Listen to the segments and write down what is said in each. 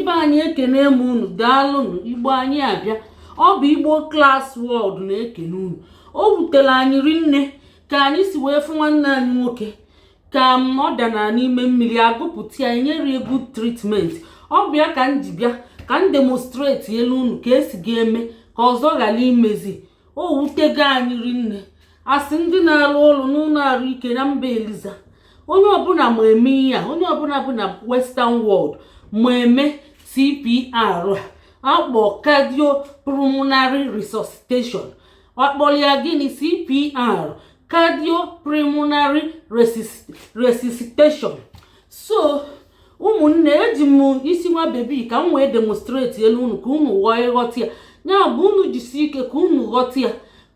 Be anyị, ekene m unu. Daalụnụ. Igbo anyị abịa. Ọ bụ Igbo Class World na-ekene unu. O wutere anyị rinne ka anyị si wee fụ nwanne anyị nwoke ka m ọ dana n'ime mmiri, agụpụta ya, nyere ya good treatment. Ọ bụ ya ka m ji bịa ka m demonstrate elu unu ka esi ga-eme ka ọzọ ghara imezi. O wutego anyị rinne. Asị ndị na-arụ ọrụ n'ụlọ arụike na mba Eliza, onye ọbụla ma eme ihe a, onye ọbụla bụ na Western world ma eme CPR a akpọ cardiopulmonary resuscitation. Akpọrọ ya gịnị? CPR, cardiopulmonary resuscitation. So ụmụnne, eji m isi nwa baby ka m wee demonstrate elu unu ka unu ghọọ ịghọta ya. Ya bụ, unu jisi ike ka unu ghọta ya,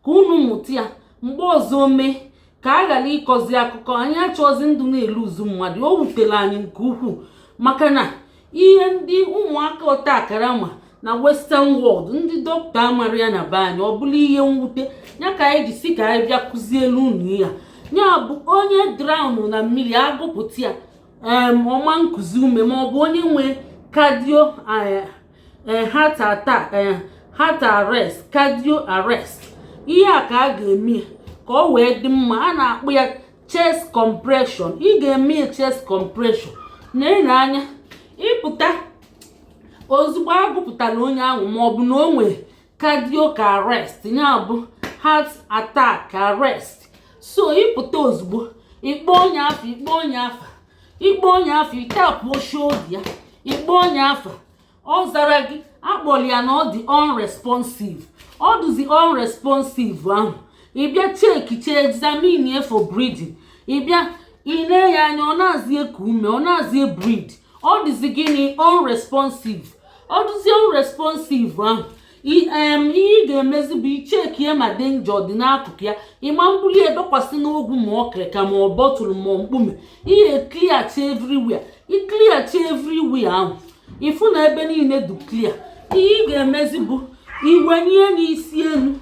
ka unu mụta ya. Mgbe ọzọ mee ka a ghara ịkọzi akụkọ anyị achọzi ndụ na-elu uzu mmadụ. O wutere anyị nke ukwuu maka na ihe ndị ụmụaka ọta akara ma na Western world, ndị dọkịta amara ya na be anyị. Ọ bụla ihe mwute ya ka anyị ji si ka anyị bịa kụzielu unu ya. Ya bụ, onye drown na mmiri, agụpụta ya, ọma nkuzi ume, ma ọ bụ onye nwe cardio heart attack, heart arrest, cardio arrest, ihe a ka a ga-eme ka ọ wee dị mma. A na-akpụ ya chest compression. Ị ga-eme ya chest compression na anya ịpụta ozugbo agụpụtara onye ahụ, ma ọ bụ na o nwee cardiac arrest, ya bụ heart attack arrest. So ịpụta ozugbo, ịkpọ onye afa, ịkpọ onye afa, ịkpọ onye afa, ịtapụo shoulder ya, ịkpọ onye afa, ọ zara gị, akpọrọ ya na ọ dị unresponsive. Ọ dụzi unresponsive ahụ, ị bịa chekiche, examine for breathing. Ị bịa ị ya anya, ọ na-azị eku ume, ọ na-azị breathe. Ọ dịzi gịnị? Unresponsive. Ọ dịzi unresponsive ahụ, ihe ị ga-emezi bụ ichekie ma danger ọ dị n'akụkụ ya. Ịma mbuli edokwasị n'ogwu, ma ọ kịrịka, ma ọ bọtụlụ, ma mkpume. Ihe clearchi everywhere, iclearchi everywhere ahụ, ịfụ na ebe niile dị clear. Ihe ị ga-emezi bụ iwenye n'isi elu,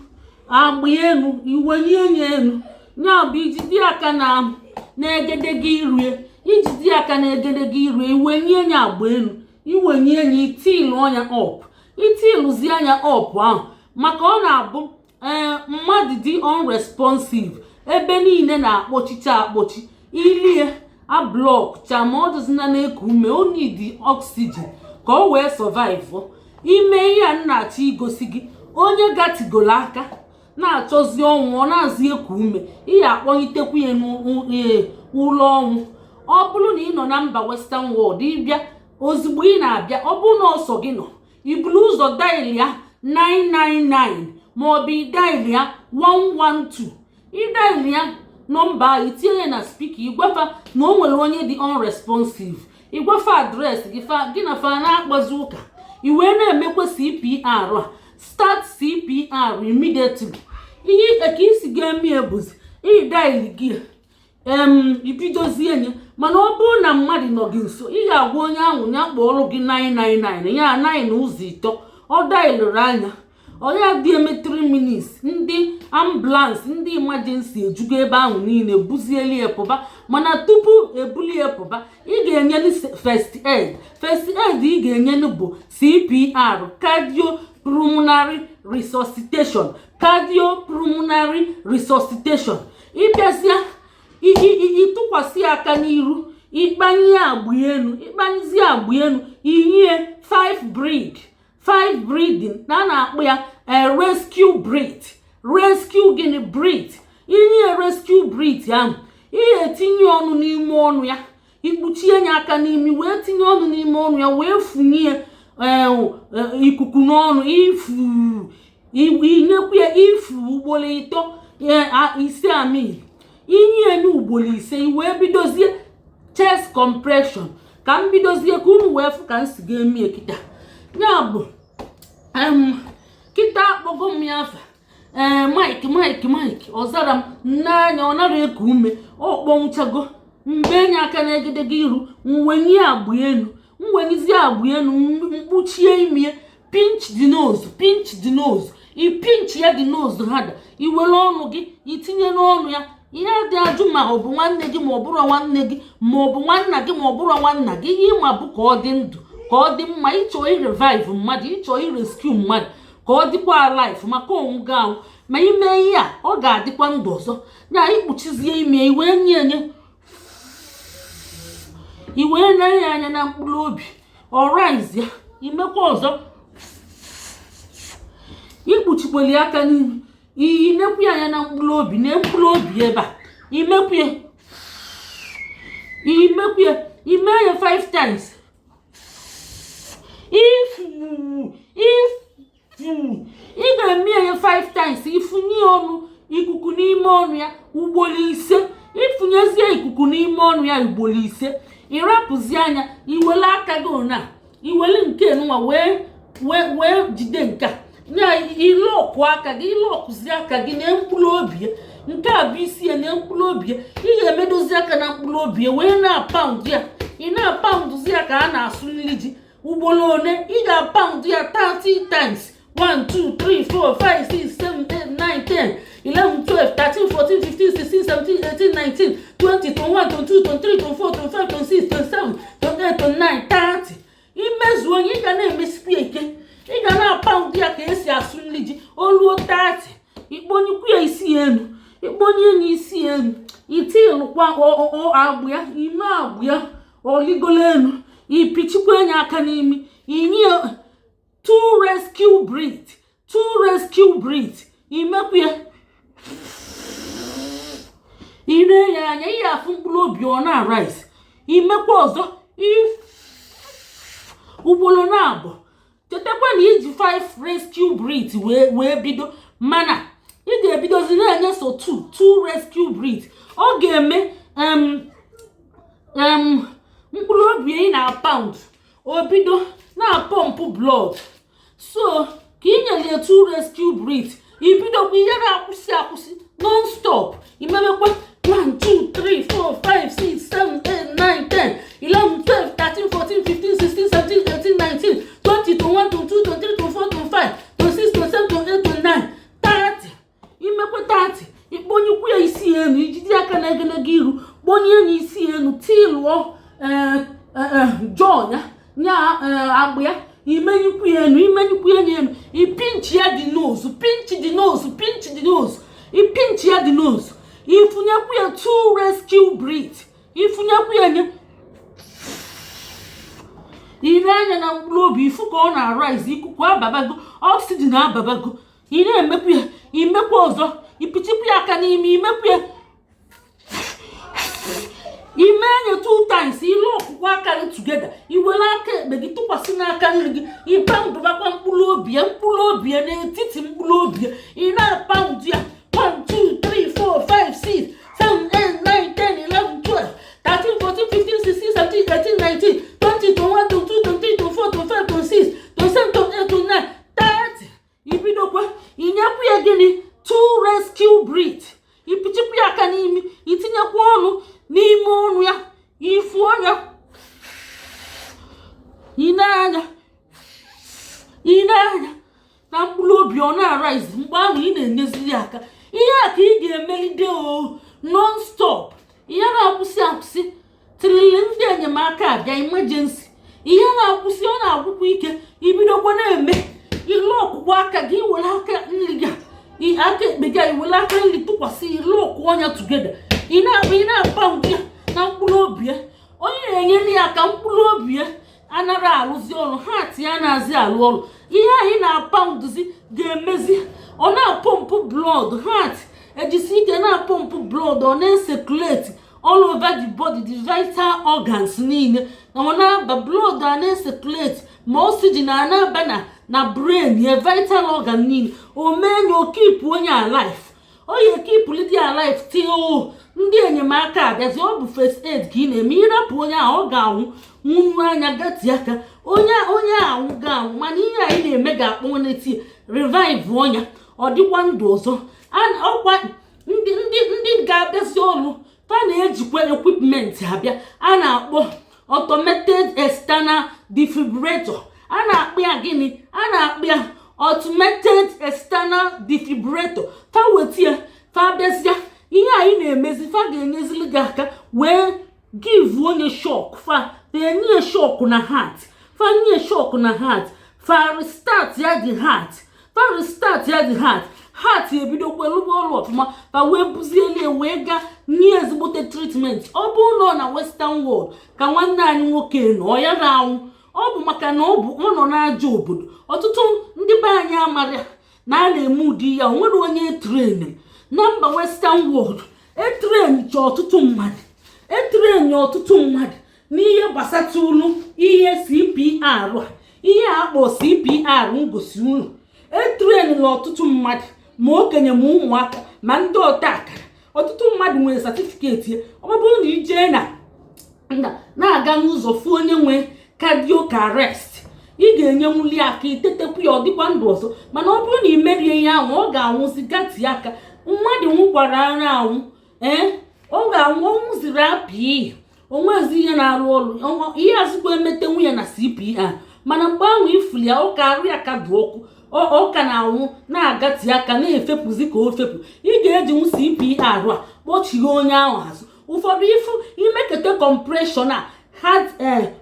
agba elu, iwenye ya elu. Ya bụ, ijide aka na na-egedege irue, ijide aka na egedege irue, iwenye ya agba elu, iwenye ya, itilu ọnya up, itiluzi anya up ahụ, maka ọ na-abụ ee mmadụ dị unresponsive, ebe niile na-akpọchicha akpọchi, ilie ablock cha, ma ọ dịzina na-eku ume, o need oxygen ka ọ wee survive. Ime ihe a nna-achọ igosi gị, onye gatigolo aka na-achọzi ọnwụ, ọ na-azị eku ume, ihe akpọlitekwu ya n'ụlọ ọnwụ. Ọ bụrụ na ị nọ na mba Western world, ịbịa ozugbo ị na-abịa, ọ bụrụ na ọsọ gị nọ, iburu ụzọ dial ya 999 maọbụ ịdial ya 112. Ịdial ya nọmba ahụ, itinye ya na speaker, ịgwafa na o nwere onye dị unresponsive, ịgwafa address gị, fa gị na fa na-akpazi ụka, i wee na-emekwa CPR a. Start CPR immediately. Ihe ka isi ga-eme bụzi ịdial gị ibidozie nye. Mana ọ bụrụ na mmadụ nọ gị nso, ị ga-agwa onye ahụ ya kpọọrọ gị 999, ya 9 ụzọ ịtọ. Ọ dialụrụ anya, ọ ya dị eme 3 minutes, ndị ambulance, ndị emergency ejugo ebe ahụ niile, buzieli pụba. Mana tupu ebuli pụba, ị ga-enyelu first aid. First aid ị ga-enyelu bụ CPR, cardiopulmonary resuscitation, cardiopulmonary resuscitation. Ịbịazịa, ịtụkwasị aka n'iru, ịkpanye agbụ elu, ịkpanyezie agbụ elu, inye 5 breath, 5 breathing na a na-akpọ ya rescue breath. Rescue gịnị? Breath. Inye rescue breath ahụ, ihe etinye ọnụ n'ime ọnụ ya, ikpuchie ya aka n'imi, wee tinye ọnụ n'ime ọnụ ya, wee funye ikuku n'ọnụ, ifu inyekwu ya ifu ugboro ịtọ, ise amin. Inye enye ugboro ise, i wee bidozie chest compression. Ka m bidozie ka unu wee fụ ka m si ga-eme kịta. Ya bụ, kịta akpọgo m ya afa, ee, Mike, Mike, Mike, ọ zara m n'anya, ọ nara eku ume, ọ kpọnwụchago. Mgbe enye aka n'egedege iru, mwenye agbụ elu, mwenyezie agbụ elu, mkpuchie imi, pinch the nose, pinch the nose, i pinch ya the nose harder, iwere ọnụ gị itinye n'ọnụ ya. Ihe dị ajụ, ma ọ bụ nwanne gị, ma ọ bụrụ nwanne gị, ma ọ bụ nwanna gị, ma ọ bụrụ nwanna gị, ihe ịma bụ ka ọ dị ndụ. Ka ọ dị mma, ịchọ irevive mmadụ, ịchọ irescue mmadụ ka ọ dịkwa alive, maka onwugo anwụ, ma ime ihe a, ọ ga-adịkwa ndụ ọzọ. Ya ikpuchizie ime, iwee nye enye, iwee nee ya anya na mkpụrụ obi, ọ rise ya. Imekwa ọzọ, ikpuchikweli aka n'imi, iyi nekwu ya anya na mkpụrụ obi, na mkpụrụ obi ebe a. Imekwu ya, imekwu ya, ime ya 5 times. Ifu ifu, ị ga-eme ya 5 times. Ifunye ọnụ ikuku n'ime ọnụ ya ugboro 5. Ifunyezie ikuku n'ime ọnụ ya ugboro 5, ịrapụzi anya, iwele aka gị ona, iwele nke nwa wee wee wee jide nke a nya, ịlọkụ aka gị, ịlọkụzi aka gị na mkpụrụ obi ya. Nke a bụ isi ya na mkpụrụ obi ya. Ị ga-emedozi aka na mkpụrụ obi ya wee na-apound ya. Ị na-apoundzi ya ka a na-asụ nri ji. Ugboro one ị ga-apound ya? 30 times. 1, 2, 3, 4, 5, 6, 7, 8, 9, 10, 11, 12, 13, 14, 15, 16, 17, 18, 19, 20, 21, 22, 23, 24, 25, 26, 27, 28, 29, 30. Imezu onye, ị ga na-emesikwa ike, ị ga na-apound ya ka esi asụ nri ji. Oluo 30, ikponyekwu ya isi ya elu, ikponye ya isi ya elu, itilụkwa agbụ ya, ime agbụ ya oligolo elu, ipichikwa enye aka n'imi, inye ya two rescue breath, two rescue breath. Imekwu ya, ire ya anya, ihe afụ mkpụrụ obi, ọ na-arise. Imekwa ọzọ, ugboro na-abụ. Chetakwa na iji 5 rescue breath wee bido, mana ị ga-ebidozi na-enye so 2 2 rescue breath. Ọ ga-eme mkpụrụ obi ị na pound, o bido na-apump blood. So ka ị nyere ya 2 rescue breath, ibidokwa ihe na-akwụsị akwụsị non stop. Imebekwa 1, 2, 3, 4, 5, 6, 7, 8, 9, 10, 11, 12, 13, 14, 15, 16, 17, 18, 19, 20, 21, 22, 23, 24, 25, 26, 27, 28, 29, 30. Imekwe 30, ikponyekwu ya isi elu, ijide aka na egelege iru, kponye ya isi elu, tilụọ jaw ya nya, agbụ ya, imenyikwu ya elu, imenyikwu ya elu, ipinch ya dị nose, pinch the nose, pinch the nose, ipinch ya the nose, ifunyekwu ya two rescue breath, ifunyekwu ya nye ire anya na mkpụrụ obi, ifu ka ọ na-arise, ikuku ababago, oxygen ababago. Ị na-emekwu ya, imekwa ọzọ, ipichikwu ya aka n'ime, imekwu ya, ime anya two times, ilu ọkpụkpọ aka gị together, iwere aka ekpe gị tụkwasị n'aka nri gị, ịpoundụbakwa mkpụrụ obi ya, mkpụrụ obi ya n'etiti mkpụrụ obi ya. Ị na-apound ya 1, 2, 3, 4, 5, 6, 7, 8, 9, 10, 11, 12, 13, 14, 15, 16, 17, 18, 19, 20, 21, 22, 23, 24, 25, 26, 27, 28, 29, 30. Ibidokwa inyekwu ya gịnị? Two rescue breath. Ipichikwu ya aka n'imi, itinyekwa ọnụ n'ime ọnụ ya, ifu ọnya, ine anya, ine anya na mkpụrụ obi, ọ na-arise. Mgbe ahụ ị na-enyeziri ya aka. Ihe a ka ị ga-emelide o non stop, ihe na-akwụsị akwụsị tilili ndị enyemaka abịa, emergency. Ihe na-akwụsị, ọ na-agwụkwa ike. Ibidokwa na-eme ilu ọkwụkwọ aka gị, were aka nri gị, aka ekpe gị, iwere aka nri tụkwasị, ilu ọkụ ọnya together, ị na-akpa, ị na-apound ya na mkpụrụ obi ya. Onye na-enyere ya aka, mkpụrụ obi ya anara arụzi ọrụ, heart ya na-azị arụ ọrụ. Ihe anyị na-apoundzi ga-emezi ọ na-apump blood, heart ejisi ike na-apump blood, ọ na-ecirculate all over the body, the vital organs niile. Ọ na-aba, blood a na-ecirculate, ma oxygen a na-aba na brain ya, vital organ niile. O mee ya, o keep onye alive, o ya ekeepụli dị alive till ndị enyemaka abịazi. Ọ bụ first aid ka ị na-eme. Ịrapụ onye ahụ, ọ ga-anwụ nwunyu anya gati aka onye onye anwụ ga-anwụ. Mana ihe anyị na-eme ga-akpọneti revive ọnya, ọ dịkwa ndụ ọzọ. Ọkwa ndị ga-abịazi ọrụ, fa na-ejikwa equipment abịa a na-akpọ automated external defibrillator. A na-akpọ ya gịnị? A na-akpọ ya automated external defibrillator. Fa weta ya, fa abịazịa, ihe anyị na-emezi, fa ga-enyezili gị aka wee give onye shock. Fa enye ya shock na heart. Fa nye shock na heart, fa restart ya the heart, fa restart ya the heart, heart ebidokwa lụba ọrụ ọfụma. Fa wee buzieli wee gaa nye ezigbote treatment. Ọ bụrụ na ọ na Western world ka nwanne anyị nwoke nọ, ya na-anwụ. Ọ bụ maka na ọ bụ ọ nọ n'ajọ obodo. Ọtụtụ ndị be anyị amara na a na-eme ụdị ya. O nwere onye train na mba Western world, e train cha ọtụtụ mmadụ, e train ọtụtụ mmadụ n'ihe gbasatụlụ ihe CPR a, ihe a akpọ CPR ngosi unu. E trainla ọtụtụ mmadụ, ma okenye ma ụmụaka ma ndị ọta akara. Ọtụtụ mmadụ nwere certificate ya. Ọ bụrụ na ijee na na-aga n'ụzọ fụ onye nwe cardiac arrest, ị ga-enyenwuli aka itetekwu ya, ọ dịkwa ndụ ọzọ. Mana ọ bụrụ na ị merie ihe ahụ, ọ ga-anwụzi gati aka. Mmadụ nwụkwara ara anwụ. Ee, ọ ga-anwụ, ọ nwụziri apị, onwezi ihe na-arụ ọrụ, ihe azụkwa emete nwunye na CPR. Mana mgbe ahụ ifuli ya, ọ ka arụ ya ka dị ọkụ, ọ ka na-anwụ na-agati aka, na-efepụzi ka o fepụ. Ị ga-ejinwu CPR a kpọchie onye ahụ azụ. Ụfọdụ ifu imekete compression a, heart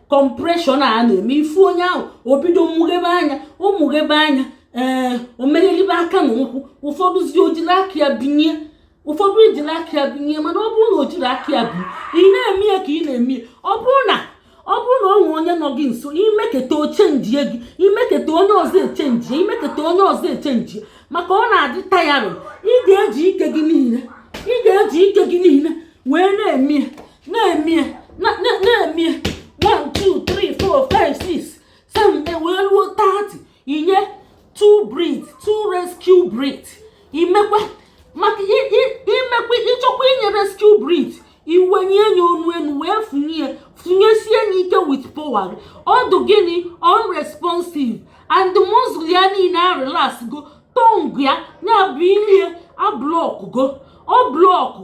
compression a na-eme, ifu onye ahụ o bido mughebe anya, o mughebe anya, ee, o meghelibe aka na ụkwụ. Ụfọdụ zi ojiri aka ya binye, ụfọdụ ejiri aka ya binye. Mana ọ bụrụ na o jiri aka ya binye, ị na-eme ya ka ị na-eme ya. Ọ bụrụ na ọ nwee onye nọ gị nso, imeketa ochenjie gị, imeketa onye ọzọ echenjie, imeketa onye ọzọ echenjie, maka ọ na-adị tiring. Ị ga-eji ike gị niile, ị ga-eji ike gị niile wee na-eme, na-eme, na-eme 1 2 3 4 5 6 7 wee ruo 30. Inye 2 breath, 2 rescue breath. Imekwa maka imekwa ịchọkwa inye rescue breath, iwenye ya onu enu wee funye, funyesie ya ike with power. Ọdụ gịnị? Unresponsive and muscle ya niile a relax go, tongue ya ya bụ ilie a block go, ọ block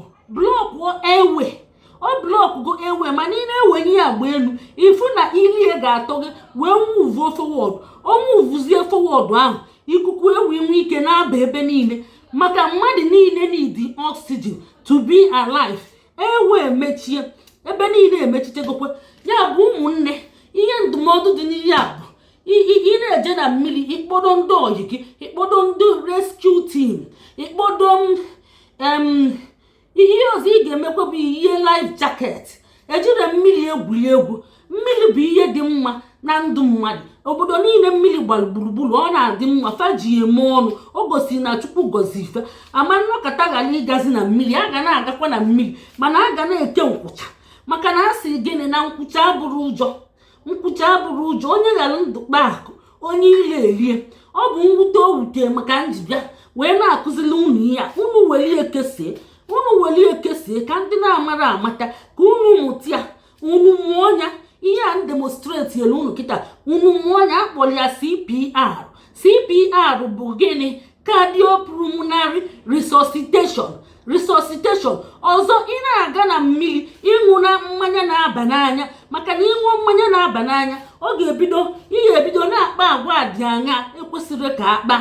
ewe, ọ block go ewe. Mana ị na-ewenye ya agba elu, ifu na ilie ga-atọ gị wee move forward. O movezie forward ahụ, ikuku ewe nwe ike na-aba ebe niile, maka mmadụ niile need oxygen to be alive. Ewe mechie ebe niile, emechitegokwe ya. Bụ ụmụnne, ihe ndụmọdụ dị n'ihe a bụ ị na-eje na mmiri, ịkpọdo ndị oyi gị, ịkpọdo ndị rescue team, ịkpọdo ihe ọzọ ị ga-emekwa bụ ihe life jacket. Ejire mmiri egwuri egwu. Mmiri bụ ihe dị mma na ndụ mmadụ. Obodo niile mmiri gbara gburugburu, ọ na-adị mma, faji eme ọnụ. O gosiri na Chukwu gozi ife ama nnọkọta ghara ịgazi na mmiri. A ga na-agakwa na mmiri, mana a ga na-eke nkwụcha, maka na a sị gịnị? Na nkwụcha abụrụ ụjọ, nkwụcha abụrụ ụjọ. Onye ghara ndụ kpa akụ, onye ile erie. Ọ bụ mwute o wute maka njibịa wee na-akụzili unu ihe a. Unu welie kesie, unu welie kesie, ka ndị na-amara amata, ka unu mụta ya, unu mụọ ya. Ihe a demonstrate elu unu kịta, unu mụọ ya. Akpọrọ ya CPR. CPR bụ gịnị? Cardiopulmonary resuscitation, resuscitation. Ọzọ, ị na-aga na mmiri, ịṅụ na mmanya na-aba n'anya, maka na ịṅụọ mmanya na-aba n'anya, ọ ga-ebido, ị ga-ebido na-akpa agwa dị aṅa ekwesịrị ka akpa.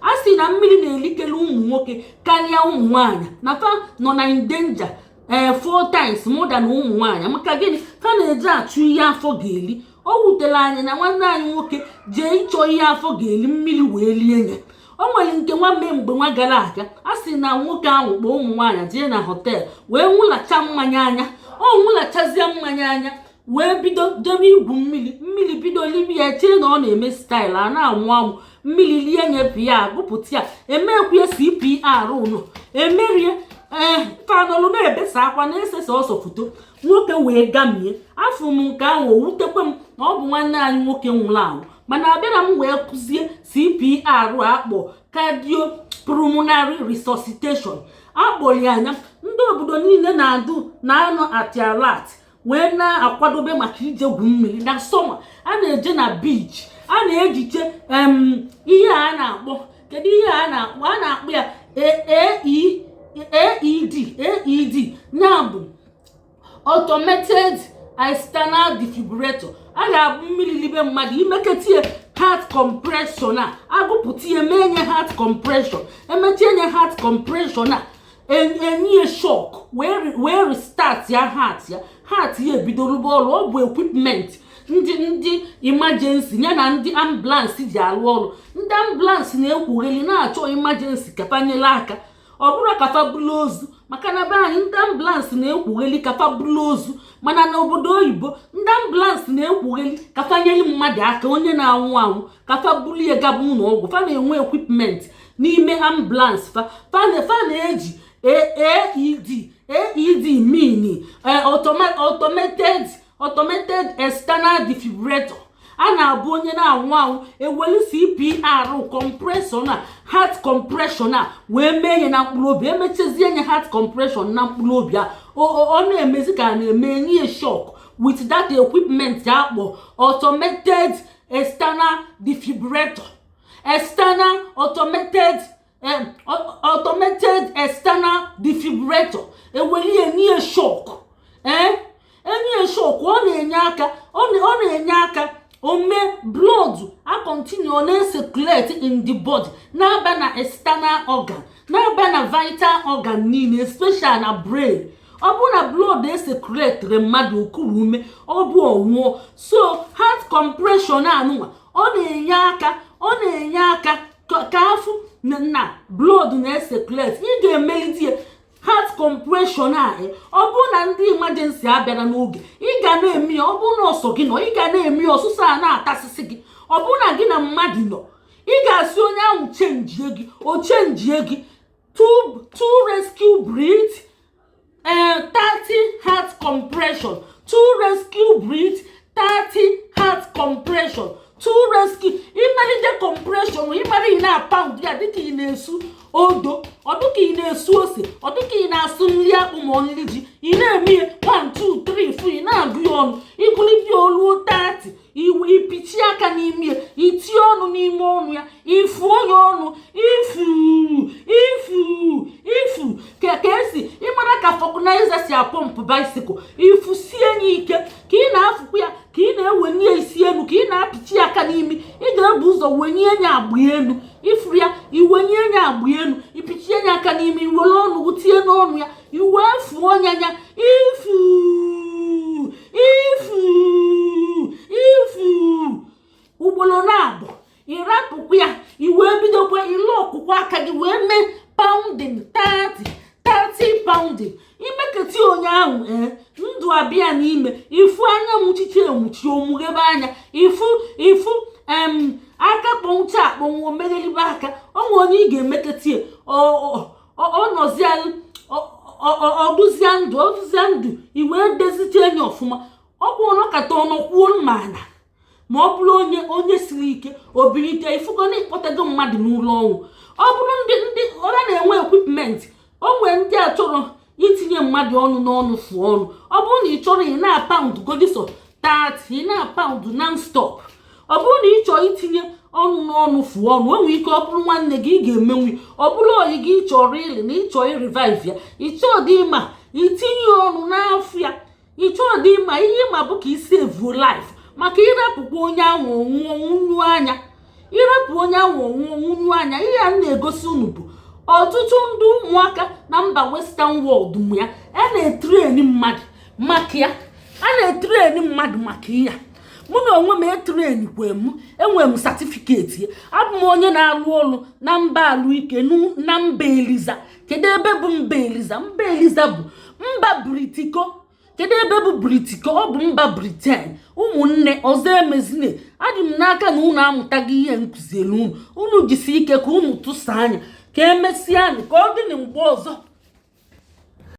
A sị na mmiri na-elikele ụmụ nwoke karịa ụmụ nwaanyị, na fa nọ na in danger ee four times more than ụmụ nwaanyị. Maka gịnị? Fa na-eji achụ ihe afọ ga-eli. O wutere anyị na nwanne anyị nwoke jee ịchọ ihe afọ ga-eli, mmiri wee lie ya. O nwere nke nwa mee mgbe nwa gara aga, a sị na nwoke ahụ kpọọ ụmụ nwaanyị jee na hotel wee nwụlacha mmanya anya. Ọ nwụlachazie mmanya anya wee bido jebe igwu mmiri. Mmiri bido libi ya, chee na ọ na-eme style a na-anwụ anwụ. Mmiri lie nyepu ya, agụpụta ya, emekwu CPR ụnụ emerie. Ee, fanọlụ na-ebesa akwa, na-ese sọsọ foto nwoke wee gamie. Afọ m nke ahụ, o wutekwe m na ọ bụ nwanne anyị nwoke nwụrụ anwụ. Mana abịara m wee kụzie CPR akpọ cardiopulmonary resuscitation. Akpọrọ ya anya ndị obodo niile na-adụ na-anọ at alert wee na-akwadobe maka ije gwu mmiri na summer. A na-eje na beach, a na-ejiche ihe a na-akpọ, kedu ihe a na-akpọ? A na-akpọ ya AED. AED ya bụ automated external defibrillator. A ga-abụ mmiri libe mmadụ, imeketa heart compression a, agụpụta ya, mee nye heart compression. Emechie nye heart compression a, enye shock wee restart ya heart ya, heart ya ebido rụba ọrụ. Ọ bụ equipment. ndị emergency ya na ndị ambulance ji alụ ọrụ. Ndị ambulance na-ekwugheli na-achọ emergency ka fanyere aka, ọ bụrụ ka fa bụrụ ozu, maka na be anyị, ndị ambulance na-ekwugheli ka fa bụrụ ozu, mana n'obodo oyibo, ndị ambulance na-ekwugheli ka fa nyere mmadụ aka, onye na-anwụ anwụ, ka fa buru ya gaba ụlọ ọgwụ. Fa na-enwe equipment n'ime ambulance fa. Fa na-eji AED. AED mean automated external defibrillator. A na-abụ onye na-anwụ anwụ, ewelu CPR compression a, heart compression a, wee mee ya na mkpụrụ obi. Emechazie nye heart compression na mkpụrụ obi a, ọ na-emezi ka a na-eme enye ya shock with that equipment akpọ automated external defibrillator, external automated automated external defibrillator. Eweli enye shock, ee, enye shock, ọ na-enye aka, ọ na-enye aka ome blood a continue na-circulate in the body, na-aba na external organ, na-aba na vital organ niile, especially na brain. Ọ bụrụ na blood e-circulate mmadụ, okuru ume, ọ bụ ọnwụọ. So heart compression anụnwa, ọ na-enye aka, ọ na-enye aka ka afụ na blood na-e-circulate. Ị ga-emelite ya, heart compression a. Ọ bụrụ na ndị emergency abịara n'oge, ị ga na-eme ya. Ọ bụrụ na ọsọ gị nọ, ị ga na-eme ya, ọsụsọ a na-atasịsị gị. Ọ bụrụ na gị na mmadụ nọ, ị ga-asị onye ahụ change-ie gị, o change-ie gị. Two rescue breath, 30 heart compression, two rescue breath, 30 heart compression, two rescue. Ịmalite compression, ịmara ị na-pound ya dịka ị na-esu odo, ọ dịka ị na-esu ose, ọ dịka ị na-asụ nri akpụ ma nri ji. Ị na-eme ya 1 2 3 4, ị na-agụ ya ọnụ. Ịgụlite oluo 30, ipichi aka n'ime ya, itinye ọnụ n'ime ọnụ ya, ifuo ya ọnụ, ifu ifu ifu, ka esi ịmara ka vulcanizer si a-pump bicycle. Ifusie ya ike ka ị na-afụkwa ya, ka ị na-ewenye isi elu, ka ị na-apịchi aka n'imi. Ị ga-ebu ụzọ wenye ya agba elu, ifuru ya, iwenye ya agba elu, ipichie ya aka n'imi, iwere ọnụ tinye n'ọnụ ya, iwee fụọ ya ya, ifu ifu ifu ugboro na-abụ. Ịrapụkwa ya, iwee bidokwa ile ọkụkọ aka gị wee mee pounding 30 30 pounding. Imeketi onye ahụ, ee, ndụ abịa n'ime. Ifu anya nwuchichi enwuchi, omughebe anya, ifu ifu em aka kpọnwụcha akpọnwụ, omeghelibe aka. Onwe onye ị ga-emeketi, ọ nọzie, ọdụzie ndụ, ọdụzie ndụ, i wee deziche enyi ọfụma. Ọkwa ọnọkata ọnụ kwuo mmana, ma ọ bụrụ onye siri ike, obilite. Ifugo na ịkpọtago mmadụ n'ụlọ ọnwụ. Ọ bụrụ ndị ọra na-enwe equipment, o nwee ndị a chọrọ itinye mmadụ ọnụ n'ọnụ, fụọ ọnụ. Ọ bụrụ na ị chọrọ, ị na-pound godiso 30, ị na-pound non stop. Ọ bụrụ na ị chọrọ itinye ọnụ n'ọnụ, fụọ ọnụ, o nwere ike ọ bụrụ nwanne gị, ị ga-emenwu. Ọ bụrụ oyi gị, ị chọrọ ili na ịchọ i-revive ya, ịchọọ dị ịma itinye ọnụ n'afọ ya, ịchọọ dị ịma ihe ịma bụ ka isi evuo life, maka ịrapụkwa onye ahụ, onwuo nwunyu anya. Ịrapụ onye ahụ, onwuo nwunyu anya. Ihe a m na-egosi unu bụ ọtụtụ ndị ụmụaka na mba western world mụ ya. A na-e-train mmadụ maka ya, a na-e-train mmadụ maka ihe. Mụ na onwe m e-train kwe m, enwere m certificate ya. Abụ m onye na-arụ ọrụ na mba alụike, na mba Eliza. Kedu ebe bụ mba Eliza? Mba Eliza bụ mba Britiko. Kedu ebe bụ Britiko? Ọ bụ mba Britain. Ụmụnne, ọzọ emezine. Adị m n'aka na unu amụtaghị ihe nkụzielu unu. Unu jisi ike ka unu tụsa anya. Ka emesịa, ka ọ dị na mgbe ọzọ.